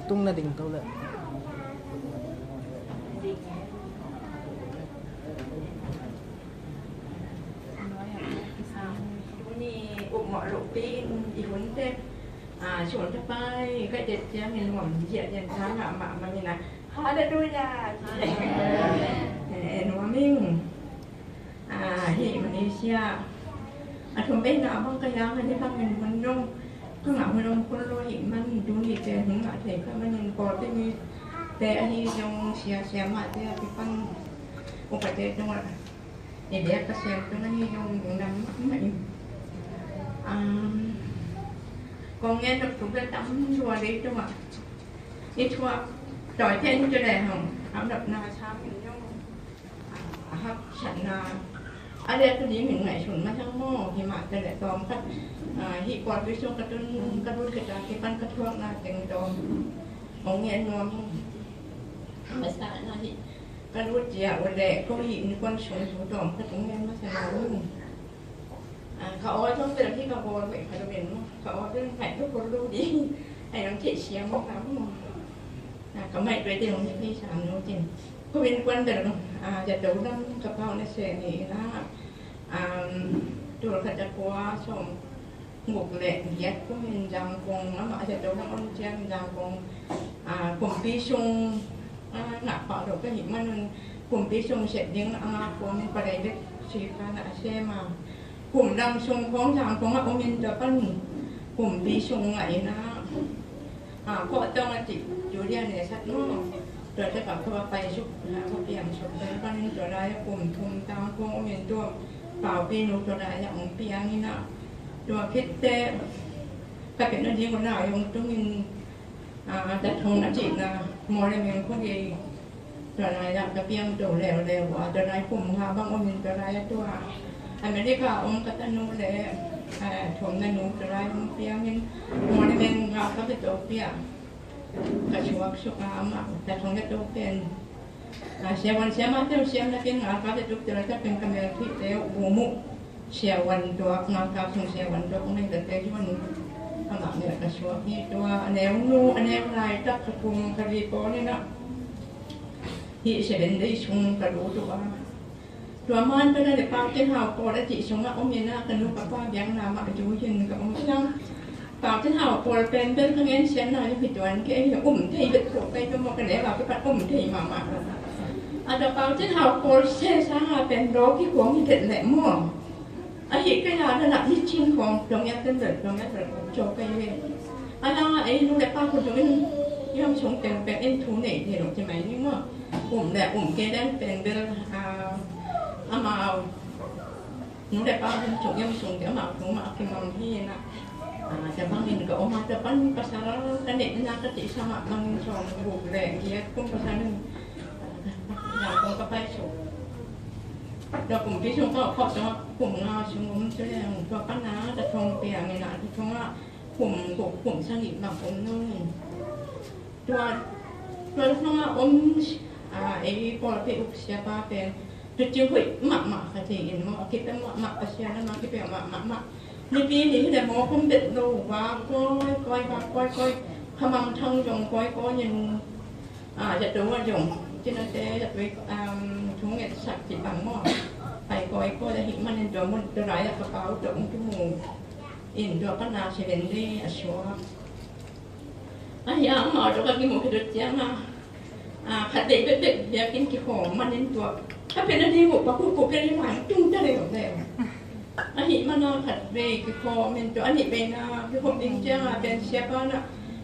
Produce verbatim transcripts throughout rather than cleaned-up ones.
Tung na ding to le. Tuni upmawh lohpi in i hun teh, ah, suan thapai ka et ciangin nuam ziahziah, tha ngah mahmah in ah. Halleluiah. Eh, nuam ing. Ah, hih Malaysia a thum beina bang ka yang a, hih bangin hun dong ka ngah hun om khol lo ahih man, tuni pen hun ngah thei ka hih manin pawlpi mite ahi zong, sia siamahte a kipan upate tungah i biak Pasian tungah ahi zong lungdam mahmah ing. Um, kong ngen nop thu bel tam lua, leitungah i thuak tawite in ci leh hong, a nopna sang in zong a haksatna a lian tuni min ngaihsun masa maw, himah ta leh tawm khat, ah, hih pawlpi sung ka tun, ka lut khit a kipan ka thuakna teng tawm hong ngen nuam ing. Masa na hih ka lut zia uh leh ko hih innkuan sung thu tawm khat hong ngen masa nuam ing. Ah, ka aw zong bel hih ka bawl hoih khat uh ven maw, ka aw bel ngaih tuk khol lo ding. Ai, hong theih siam maw ka maw. Ah, ka maih tua te hong theih siam lo ding. Ko innkuan bel, ah, zato lam ka pau na se ni na. Um, tul khat za kua sawm guk le giat kumin Zangkong, amah zato lam om ciang Zangkong, ah, kumpi sung, ah, ngah pah lo ka hih manun kumpi sung sep ding a ngah kuamin palei bek sui kha na a sem a. Kum dang sung khawng Zangkong ah omin tua pan kumpi sung ngah in ah, ah, kawh tawng a cih Julia ne sat maw. Tua te ka kawh a pai suk, ah, kawh piang suk tua panin tua lai a kum thum tang khawng omin tua Paupi nu tua lai a ong piang in ah. Tua khit teh ka pet na ding uh na ong tung in, ah, Za Thong na cihna Mawlamyine khua gei. Tua lai-ah ka piang to leuleu a, tua lai kum nga bang om in tua lai-ah tua America om ka tanu le, eh, thum na nu tua lai hong piang in, Mawlamyine nga ka pia to pia. Ka suak suak a amah Za Thong ka to pen. Ah, siavuan siamah teu siam na kin nga ka pia tuk tua lai ka pen ka mel thih teu bu muh. Siavuan tuak, Mangkam sung siavuan tuak, Mangkam te juan. Amah mel ka suak hi tua, a neu nu, a neu lai tak ka kum ka li pawl in ah. Hih Seven Day sung ka lut uh a. Tua man tua le Pau Tin Hau pawl a cih sungah om in ah, ka nu ka pa biakna mah a ju hin ka om ciang. Pau Tin Hau pawl pen bel ka ngen sian na hi tuan kei hi um thei bet lo kei tua maw ka neu a ka pat um thei mahmah. A tua Pau Tin Hau pawl se sang a pen lo ki kuang hi bet leh maw. Ahi kei a, na na ni chin khong dong ya ten dong ya ten cho kei ve. A na ei nu le pa khun dong in yam sung teng pen in thu nei thei lo ci mai ni maw. Um le um kei den pen bel, ah, amau nu le pa khun chung yam sung te amau thu ma ki mang hi na. Ah, te bang in ka om a te pan pasal ka ne na ka ti sama bang in song bu le giat kum pasal in, ah, na kong ka pai so. Tua kumpi sung ka khop sung a kum nga sung om tu leng tua pana Za Thong piang in a, Za Thong a kum guk kum sagih bang om nung. Tua, tua Za Thong a om, a, ei pawlpi uk siapa pen tu ci hoih mahmah ka ci in maw, a kipia mahmah, Pasian a mah kipia mahmah mah. Nipi ni hi le maw kum bet lo va koi koi va koi koi, khamang thang zong koi koi in. Ah, zato a zong, cinate zato, um, thu ngetsak cih bang maw. Pai kawikawi ahih manin tua mun tua lai-ah ka pau tawh hong kimu in tua pana Seven Day a suak. Ahi a amau tawh ka kimu khit uh ciang a, ah, khat vei bekbek biakinn kikhawm manin tua ka pia nading uh pakhu khup pia ding hong tung ta leh hong leh. Ahih mana khat vei kikhawm in tua a nih veina kikhawm ding ciang a pen siapa na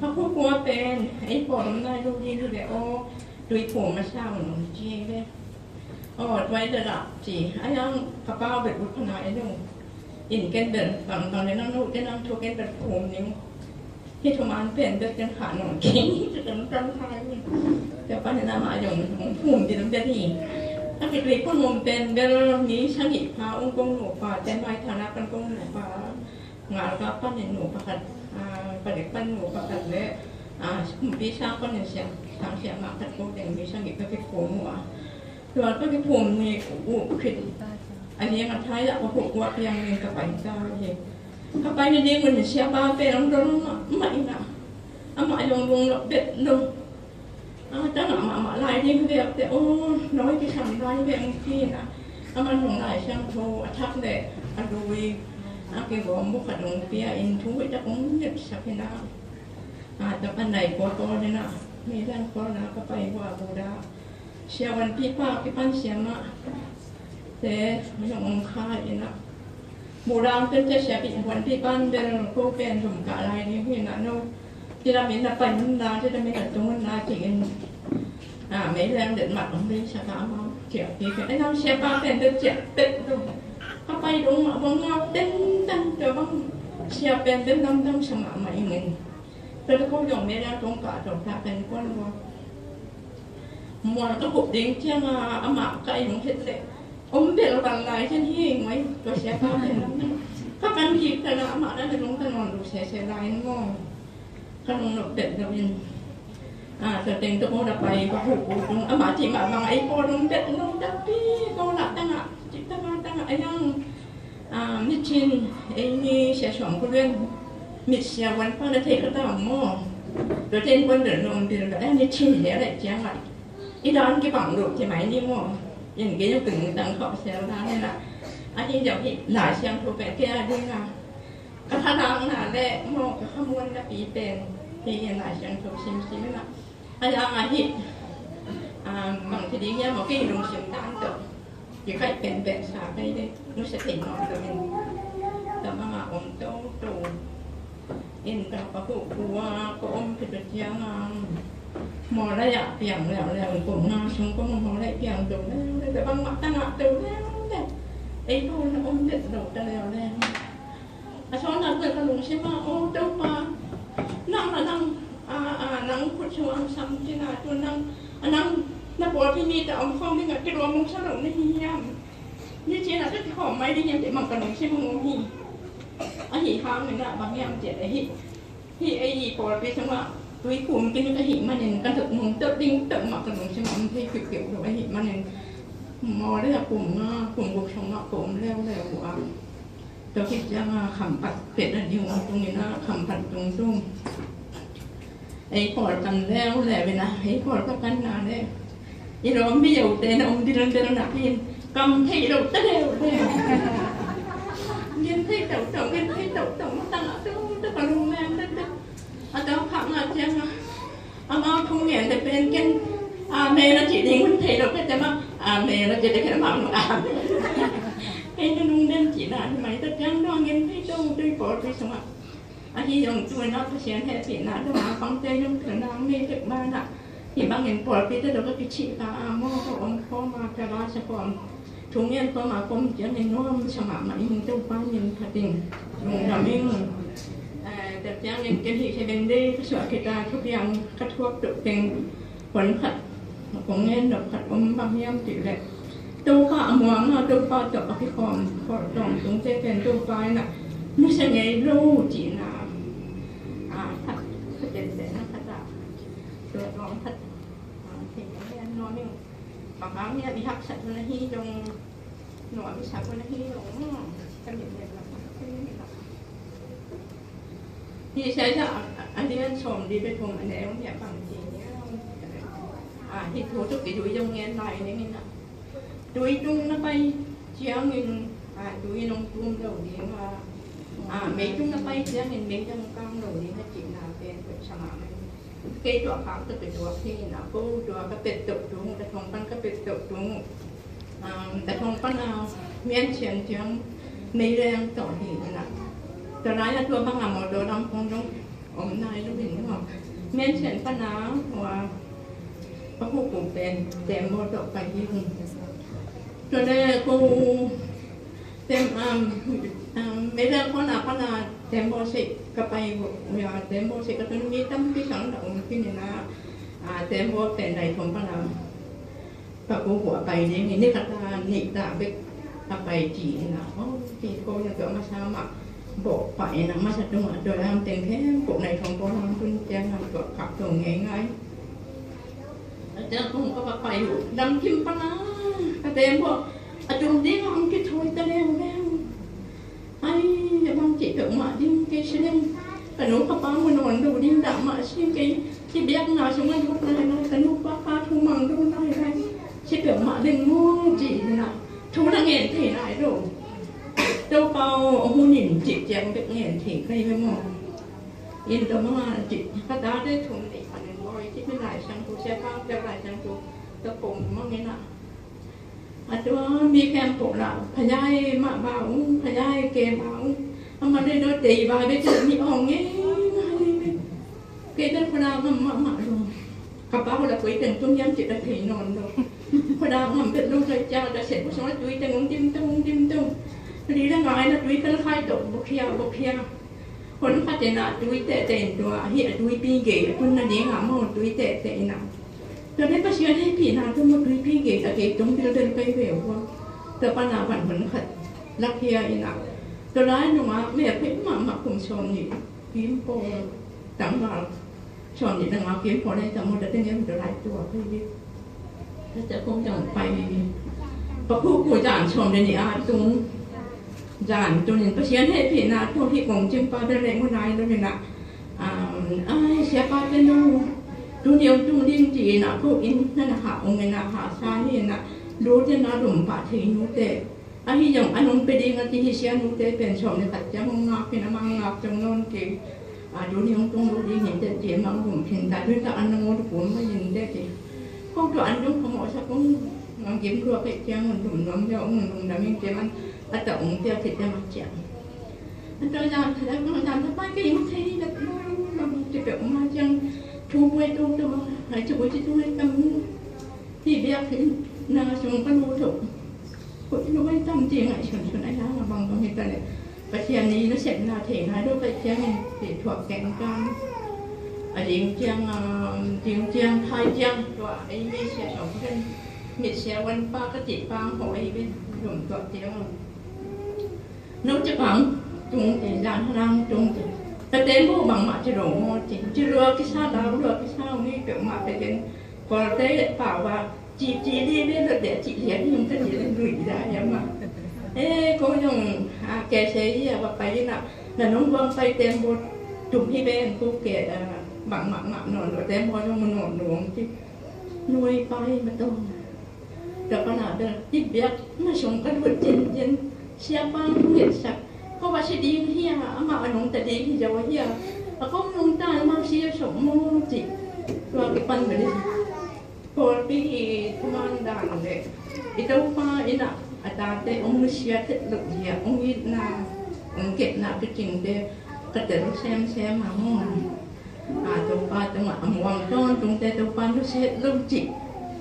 ka khuakua pen ei pawlom nai lo ding hi ve aw, tui phum a sa un ci hi ve. Aw, tua hi lala ci a, yang ka pau bel ut phana ei lo. In ken bel bangbang le nang no ken nang thu ken bel phum ning. Hih thuman pen bel ken khah nawn kei, tua pen kan khai ni. Tua pan in amah zong hong phum ding bel hi. A khitui phum pen bel mi sagih pha hong kong nupa, ten mai thana pan kong nupa. Ngal ka pan in nupa khat, ah, palek pan nupa khat le, ah, kumpi sang pan in siang, sang siang mah khat ko teng mi sagih ka kiphum uh a. Tua ka kiphum ni uh khit a liang a thai ah ka khuakua piang in ka pai ta hi. Ka pai nading un siapa pen hong dong mahmah in a. Amah zong lungnop bet lo. A tangah mahmah lai ding vek teh, aw, nawi kisam lai vek hi na. Aman zong Lai Siangtho a thak leh a lui a kigawm bu khat hong pia in thu hoih tak hong nepsak hi na. A, tua pan nai kua kawl hi na, Meileng kawl na ka pai uh a, Buddha siavuanpipa kipan siamah te zong hong kha hi na. Buddha hong pen te siavuanpipa bel ko pen zong kah lai ding hi na, no. Ci lam in na pai hun na, ci lam in na tung hun na, ci in. A, Meileng det mat hong dei sa ka amau ciah pi pen. Ai, nang siapa pen det ciah pet dong. Ka pai dong mah bang ngau ten ten, tua bang sia pen det lam dang sa mahmah ing in. Tua te ko zong Meileng tong ka tong ta pen kuan bang. Mual ka hup ding ciang a, amah ka ing het leh om bel van lai cian hi ngoi, tua siapa pen. Ka pan kik ta na amah na lung ta nawn lu sese lai maw. Ka lungnop bet lo in. A, tua teng tua ko na pai, ka hup hup dong, amah cih mah bang ei ko lungnop bet lo, tapi ko lah tangah, cih tangah, tangah, a yang, a, nicin, ei ni sia suang ko luen, mit sia wan pa na thei ka ta maw. Tua teng ko luen lo, bil ka, a, nicin he leh ciang a. I dan kibang lo, ci mai ni maw. Yen ke yung kung tang khop sia dan na. A hi yau hi, Lai Siangtho pen ke a ding a. Ka thadah na leh maw, ka khamuan na pi pen hi in Lai Siangtho simsim na. A yang a hi, a, bang ci ding hiam maw, kei lungsim dan tawh kikhaih penpen sa kei leh nusia thei nawn lo in. Tua bang a om toto in, ka pa hu hu a ka om khit uh ciang a, mawlai ah piang leuleu, kum nga sung kum mawlai piang to leuleu, tua bang mah tangah to leuleu. Ei ko na om det lo ta leuleu. A sawn a ka lungsim ah, aw Topa, nang na nang, a, a, nang khut sung ang sam cin a, tu nang, a nang na pawlpi mi ta om khawm ding a kilawm mong sa lo na hi hiam? Ni cin a ka kikhawm mai ding hiam cih mang ka lungsim ah om hi. Ahi hang in a bang hiam cih leh hi. Hi ei pawlpi sungah tui kum kini ka hih manin ka nungtolh ding tawh mah ka lungsim ah om thei kipkip lo ahih manin. Mawlai ah kum nga, kum guk sungah ka om leuleu uh a. Tua khit ciang a khampat pet a ding tung in a khampat tung tung. Ei pawl kan leuleu in a, ei pawl ka kan na leh i lawm mi yote na om dildel na pi in kam thei lo ta leuleu. Gen thei tau tau, gen thei tau tau, ma tang a tau tau ka lung lem tau tau. A tau khak na ciang a. Amau thu ngen te pen ken, amen a cih ding hun thei lo, ken te mah, amen a cih te ken amau nu, amen. Ken te nung den cih na, mai ta ciang dong ngen thei dong tui pawl tui sungah. Ahi zong tu na Pasian hehpihna dong a pang te zong tu na mei tek ba na. Hi bangin pawlpi te dong ka kichih ta a maw, ka om khawm a, ka la sa khawm. Thu ngen khawm a khawm ciangin nuam sa mahmah ing, Topa min phat ing, lungdam ing. Eh, tua ciangin ken hih Seven Day ka suah khit a, thupiang ka thuak toh teng, huan khat kong ngen nop khat om bang hiam cih leh, Topa a muang a, Topa tawh a kikhawm kholh tawng tungte pen Topa in a nusia ngei lo cihna. A, khat, khat pen pen a khat a, tua tawng khat, a, thei a ngen nuam ing. Bang hang hiam i haksat hun ahi zong, nuam i sak hun ahi zong, ka mit met lak, ka mit met lak. Hi sia sia a, a lian sawm li bek hong a neu hiam bang ci hiam. A, hi thu tuk i dui zong ngen lai ning in a. Tui tung na pai ciangin, a, tui nong tum lo ding a. A, mei tung na pai ciangin mei zong kang lo ding a cihna pen, pen sa mahmah ing. Kei tua khak ka pet tuak hi na, ko tua ka pet toh tung, ka thong pan ka pet toh tung. Um, ka thong pan a mian sian ciang mei leng tawh hi na. Tua lai a tua bang a mawtaw lam kong dong om nai lo hi na. Mian sian pan a hua ka hu ku pen tembaw tawh pai hi. Tua le ko Tem, um, um, mei leng khuan a pan a tembaw seh ka pai uh a, tembaw seh ka tun mi tampi sang na om khin in a, a, tembaw pen nai thum pan a ka pu uh a pai ding in, ni khat a nih ta bek a pai ci in a, oh, ci ko na tua masa mah bawh pah in a, masa tung a tua lam teng khempeuh nai thum pawl lam tun ciang a tua kap tung ngeingai. A ciang kong ka va pai uh, damkim pan a, ka tembaw a tum ding a hong kithawi ta leuleu. Ai, a bang cih peuhmah ding kei si leng. Ka nu ka pa mu nawn lo ding dah mah si kei. Hih biakna sungah lut lai lai, ka nu pa pa thu mang lo lai lai. Si peuhmah ding maw ci hi na. Thu na ngen thei nai lo. Topa aw, a hun in cih ciang bek ngen thei ka hi ve maw. In tua mah a cih ka tate thum nih panin bawi cih mi Lai Siangtho, Siapa Piang Lai Siangtho, tua pom mangin ah. A tua mi khempeuh lah, phaia e mah ba ung, phaia e ke ba ung. Amah le dawh tei ba bek mi awng e, ngai e. Kei bel khuada ngam mahmah lo. Ka pa uh lah koi teng tung hiam cih ka thei nawn lo. Khuada ngam bek lo, tua ciang a tua set uh sung a tui teng ung dim tung, ung dim tung. Li le ngai na tui pel khai tawh, bukhia, bukhia. Hun khat in ah tui tehteh in tua, hih a tuipi gei a tun nading ah maw tui tehteh in ah. Tua leh Pasian hehpihna tawh maw tuipi gei a gei tung bilbel pai ve uh a. Tua pan a van hun khat lakhia in ah. Tua lai nungah mel phei mahmah kum sawm nih kim pawl tangval. Sawm nih le nga kim pawl le tang maw, tua teng em tua lai tua pai hi. Tua tua kong tang pai hi. Pa khu khu zan sawm le nih a tung. Zan tun in Pasian hehpihna tawh hih kong cimpa bel le ngun ai lo in ah. Ai, siapa te no. Tuni ong tung ding ci in ah ko in na na ha ong in ah ha sa hi in ah. Lu te na lum pah thei nu te. Ahi zong a nung pia ding a kihi sia nute pen sawm le khat ciang hong ngak hi na, amah ngak ciang nawn kei. A, tuni hong tung lo ding hi teh ci, amah hong gum khin ta, tuni tak an na ngaw tuk um mah in teh ci. Ko tua an dong phamawhsak hong gim lua kei ciang hong dum nuam zia hong lungdam in ci man a tawh hong pia khit teh mah ciang. A tawh zam thadah, zam thapai kei mah thei ni dak lo lo lo ci peuh mah ciang thu buai tuk tuk mah, ai ci buai ci tuk ai tam. Hih biakinn na sung ka lut uh. Kut lu ai tam ci ngaihsun sun ai hang a bang bang hi ta leh. Pasian i nasepna thei ngai lo pai ciangin hih thuak keng kan. A ding ciang, a ding ciang thai ciang tua ei mi sia song pen. Mit sia wan pa ka cih pa hong hawh ei pen. Lum tuak ciang. No ci bang tung ci, zan halang tung ci. Ka tembaw bangmah ci lo maw ci. Ci lua kisa, lau lua kisa, ong hi peuhmah te ken. Kawlte pau a ci, ci li ve lo te ci lian hing ka ci le lui da ya ma. E, ko zong a kese hi a va pai na. Na nong buang pai tembaw tum hi ve ko ke, a, bangmah mah nawn lo, tembaw zong mu nawn lo ong ci. Nuai pai ma tong. Tua pan a bel hih biakna sung ka lut cincin. Siapa hong ngetsak. Ko va si ding hi a, amah a nungta ding hi zaw hi a. A kong nungta amah si zaw sawm maw ci. Tua kipan bel hi. Pawlpi i thuman dan le i Topa in ah a tate hong nusia tet loh hi a, hong itna hong kepna kicingte ka tel semsem a maw. A, Topa tungah a muang tawntungte Topa nusia het lo cih.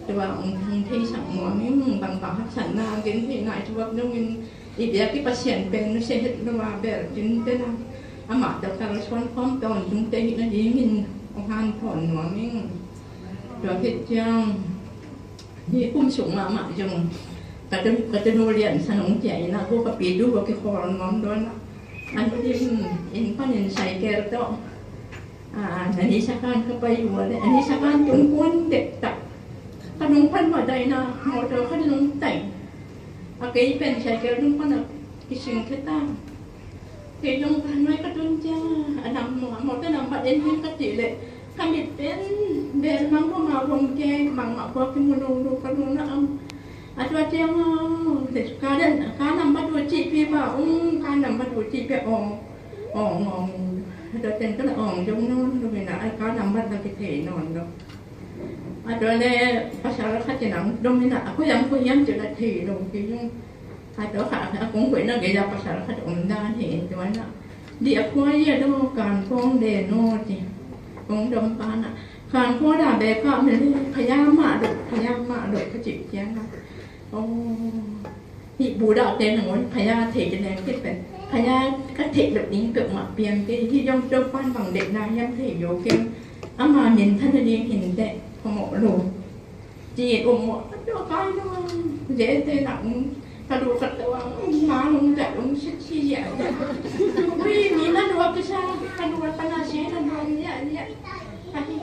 Tua hong theisak muang in, bangbang haksatna gen theih nai thuak dongin i biak i Pasian pen nusia het lo a belh cin tena amah tawh kalsuan khawm tawntungte hih nadingin hong hanthawn nuam in. Tua khit ciang Nikum sung mahmah zong ka tun, ka tunu lian san hong ciah in a, ko ka pi tu ko kikhawl nuam dawn a. An dim inn panin cycle tawh, a, a nisa khan ka pai uh a leh, a nisa khan tung kuan dektak. Ka nung pan mah daih na, motor khan nung taih. A kei pen cycle nung pan a kising khia ta. Kei zong ka nuai ka tun ciang a, a nam maw, a mawtaw nambat en hi ka cih leh ka mit pen bel mang pua ma vom kei, bangmah pua kimu lo lo ka lungna om. A tua ciang aw, le ka den, ka nambat uh cih pi ba ung, ka nambat uh cih pi ong, ong, ong. A tua ciang ka la ong zong nawn lo hi na, a ka nambat la kithei nawn lo. A tua leh pasal khat in ang dom in a, a koi ang koi hiam cih la thei lo kei zong. A tua kha a kong koihna gei a pasal khat om dan hi in tua na. Di a khua ia daw kan kong de naw ci. Kong dom pa na. Kan kong da be ka mel hi phaya mah lo, phaya mah lo ka cih ciang na. Aw. Hih Buddha te nangawn phaya thei te leng kei pen. Phaya ka theih lo ding peuhmah piang kei. Hih zong Topa'n bang deihna hiam thei lo kei. Ama minthanna ding hi inteh. Phamawh lo. Ci um maw, a tua kai lo, ze te na um, ka lu ka tua, um ma lung ja, um sit si ya. Ui, mi na lua kisa, ka lua ka na si na lua ya ya. Ka hi,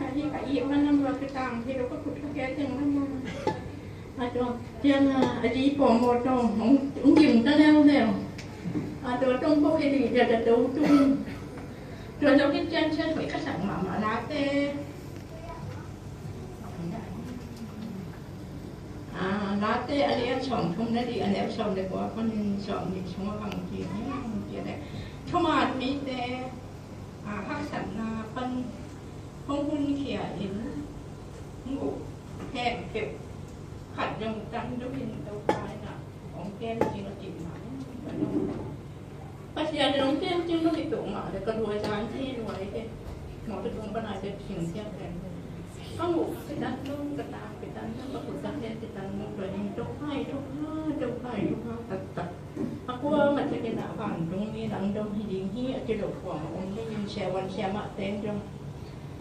ka hi ka i ma na lua ka tang, hi lo ka kut ka ke teng na ma. A tua, tia na, a ji po mo to, um, um gim ta leo leo. A tua tong po ke li ja ta to tung. Tua zong hi cian cian hoih ka sak mahmah Late. Ah, Late a lian sawm thum na dih a neu sawm le kua panin sawm nih sungah bang ci, bang ci a le. Thuman mite, ah, haksatna pan hong hun khia in, hong uh hek peuh khat zong tan duk in Topa in ah hong kem cing a cih mah. Pasian in hong kem cing lo hi tuh mah le ka luai zan thei luai te. Mawh te tung pana te sing siak te. Ka muh kitan lo, ka tang kitan lo, ka kut ka khe kitan lo, tua ding Topa i thupha, Topa i thupha taktak. A kuamah tek in ah vantung mi dang dong hi ding hi a ci lo kuamah om ding in, siavuan siamah ten dong.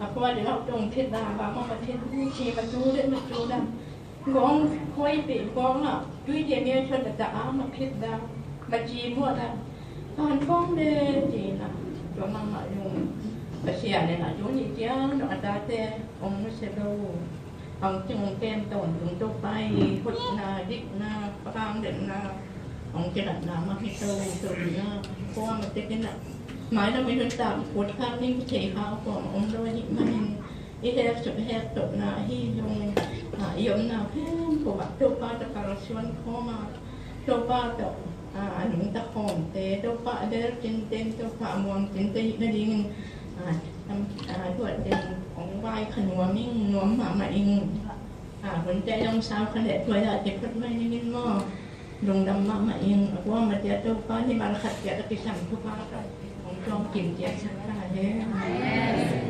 A kua ding ah dong phit na, bangmah ma phit, ci ma tu le ma tu dang. Gawng khuaipih gawng ah tui dia mia chon a ta a ma phit dang, ma ci muah dang. Pan gawng le ci na, tua mahmah yung. Pasian in ah tu ni ciang dong a tate om nusia lo. Hong cing hong kem tawntung Topa i hotna, dikna, pakang detna hong kilatna mah hi to, to na. Kuamah tek in ah mai lam i nuntak i kut khak ding kithei kha kuamah om lo ahih manin i hek suk hek tohna ahi zong, ah, i omna khempeuh ah Topa tawh kalsuan khawm a, Topa tawh, ah, a nungta khawmte, Topa a bel cinte, Topa a muang cinte hih nadingin, ah, am, ah, tuate hong vaikha nuam ing, nuam mahmah ing. Ah, hunte zong sau kha leh tua zah te phot mai ning in maw. Lungdam mahmah ing. A kuamah ciat Topa ni mal khat ciat a kisam thupha tawh hong tuam kim ciat sak ta hen.